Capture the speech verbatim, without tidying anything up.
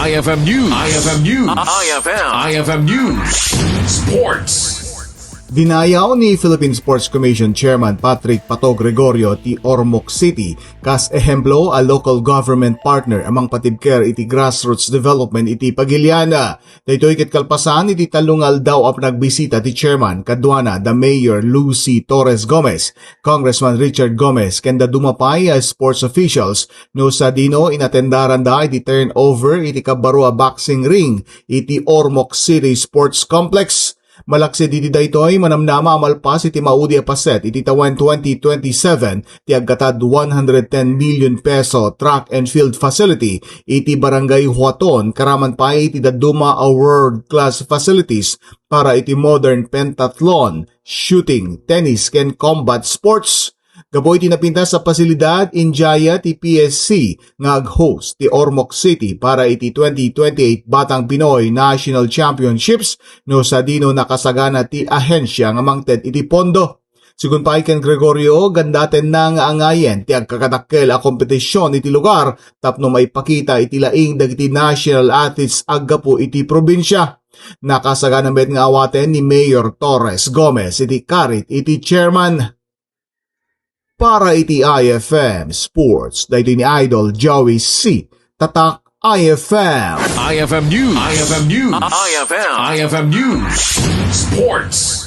I F M News. I F M News. I F M. I F M News. Sports. Dinayaw ni Philippine Sports Commission Chairman Patrick Pato Gregorio ti Ormoc City kas ehemplo a local government partner a mangpatibker iti grassroots development iti pagilian. Daytoy ket kalpasan iti tallo nga aldaw a panagbisita ti chairman kaduana da Mayor Lucy Torres Gomez, Congressman Richard Gomez, ken dadduma pay a sports officials no sadino inatendaranda iti turnover iti kabaro a boxing ring iti Ormoc City Sports Complex. Malaksid iti daytoy, manamnama a malpas iti maudi a paset iti tawen twenty twenty-seven ti aggatad one hundred ten million peso track and field facility iti Barangay Huaton, karaman pay iti dadduma a world-class facilities para iti modern pentathlon, shooting, tennis, ken combat sports. Gapu iti napintas a pasilidad, injaya ti P S C nga ag-host ti Ormoc City para iti twenty twenty-eight Batang Pinoy National Championships no sadino nakasagana ti ahensya nga mangted iti pondo. Sigun pay ken Gregorio, gandatenna nga angayen ti agkakadakkel a kompetisyon iti lugar tapno maipakita iti laing dagiti national athletes aggapu iti probinsia. Nakasagana met nga awaten ni Mayor Torres Gomez iti karit iti chairman. Para iti I F M Sports, daytoy ni Idol Joey C. Tatak I F M. I F M News. I F M News. I F M. I F M News. Sports.